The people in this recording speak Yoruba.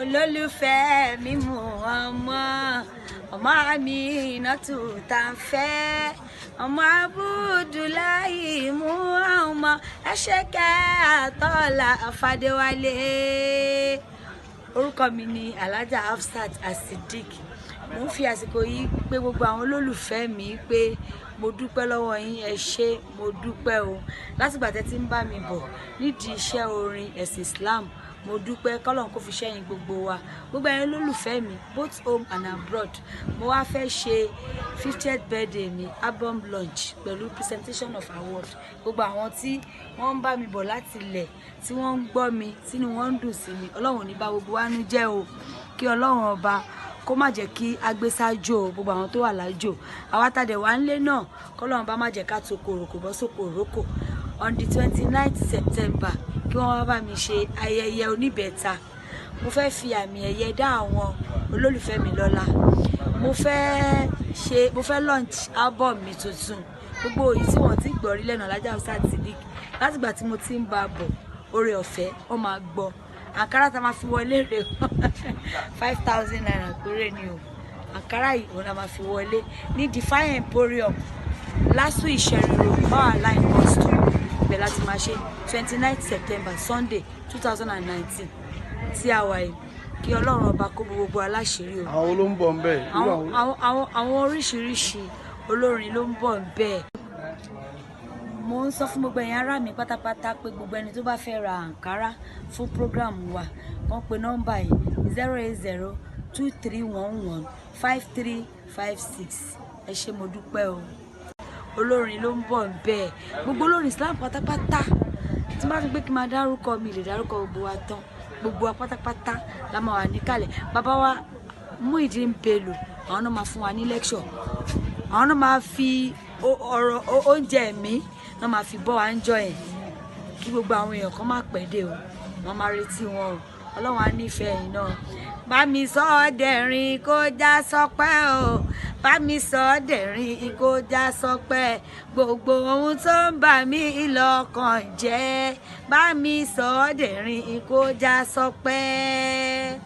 Olólùfẹ́ mi mú ọmọ ọmọ Aminatu tá ń fẹ́, ọmọ Abudulayi mú ọmọ ẹṣẹkẹ àtọlà Fadéwálé. Orúkọ mi ni Alhaja Hafsat Asidik. Mo ń fi àsìkò yìí pé gbogbo àwọn olólùfẹ́ mi pé mo dúpẹ́ lọ́wọ́ yín. Ẹ ṣé, mo dúpẹ́ o. Látìgbà tẹ́ ti ń bá mi bọ̀ nídìí iṣẹ́ orin ẹ̀sìn Islam, mo dúpẹ́. Kọ́lọ́n kó fi ṣẹ́yìn gbogbo wa, gbogbo ẹ̀yin olólùfẹ́ mi, both home and abroad. Mo wá fẹ́ ṣe 50th birthday mi, album launch pẹ̀lú presentation of award. Gbogbo àwọn tí wọ́n ń bá mi bọ̀ láti ilẹ̀, tí wọ́n ń gbọ́ mi, tínú wọn ń dùn sí mi, Ọlọ́run ò ní bá gbogbo wa nú jẹ́ o. Kí Ọlọ́run Ọba kó má jẹ́ kí agbésájò gbogbo àwọn tó wà lájò, àwa tá dẹ̀ wá ń lé náà, kọ́lọ́run bá má jẹ́ ká tó kòròkò bọ́ sóko òrókò. On the 29th September, kí wọ́n wá bá mi ṣe ayẹyẹ oníbẹ̀ta. Mo fẹ́ fi àmì ẹ̀yẹ dá àwọn olólùfẹ́ mi lọ́lá. Mo fẹ́ ṣe, mo fẹ́ launch album mi tuntun. Gbogbo èyí tí wọ́n ti gbọ́ rí lẹ́nu Alhaja Hafsat Sidik látìgbà tí mo ti ń bá a bọ̀, oore ọ̀fẹ́ wọ́n máa gbọ́. Àǹkárá tá a máa fi wọlé rè, ₦5,000 péré ni o. Àǹkárá yìí, òun la máa fi wọlé ní Define Emporium, LASU Ìṣẹ̀rí Road, Power Line bus stop. Ibẹ̀ láti máa ṣe, 29 September, Sunday, 2019 tí a wà yìí. Kí Ọlọ́run Ọba kó gbogbo aláṣìírí o. Àwọn ló ń bọ̀ ń bẹ̀? Irú Àwọn àwọn oríṣiríṣi olórin ló ń bọ̀ bẹ́ẹ̀. Mo ń sọ fún gbogbo ẹ̀yin ará mi pátápátá pé gbogbo ẹni tó bá fẹ́ ra àǹkárá fún program wa, wọ́n pe nọ́mbà yìí, 08023115356. Ẹ ṣé, mo dúpẹ́ o. Olórin ló ń bọ̀ bẹ́ẹ̀, gbogbo olórin Islam pátápátá. Tí n bá fi pé kí n máa dárúkọ mi, lè dárúkọ gbogbo wa tán. Gbogbo wa pátápátá la máa wà níkàlẹ̀. Bàbá wa Muyideen Bello, àwọn náà máa fún wa ní lecture. Àwọn náà máa fi ọ̀rọ̀ oúnjẹ ẹ̀mí náà máa fi bọ́ wa ń jọ yẹn. Kí gbogbo àwọn èèyàn kan má pẹ́ dé o, wọ́n máa retí wọn o. Ọlọ́run á nífẹ̀ẹ́ yín náà. Bá mi sọ ọ́ dẹ̀rín kó já sọpẹ́ o, bá mi sọ ọ́ dẹ̀rín kó já sọpẹ́. Gbogbo ohun tó ń bà mí lọ́kàn jẹ́, bá mi sọ ọ́ dẹ̀rín kó já sọpẹ́.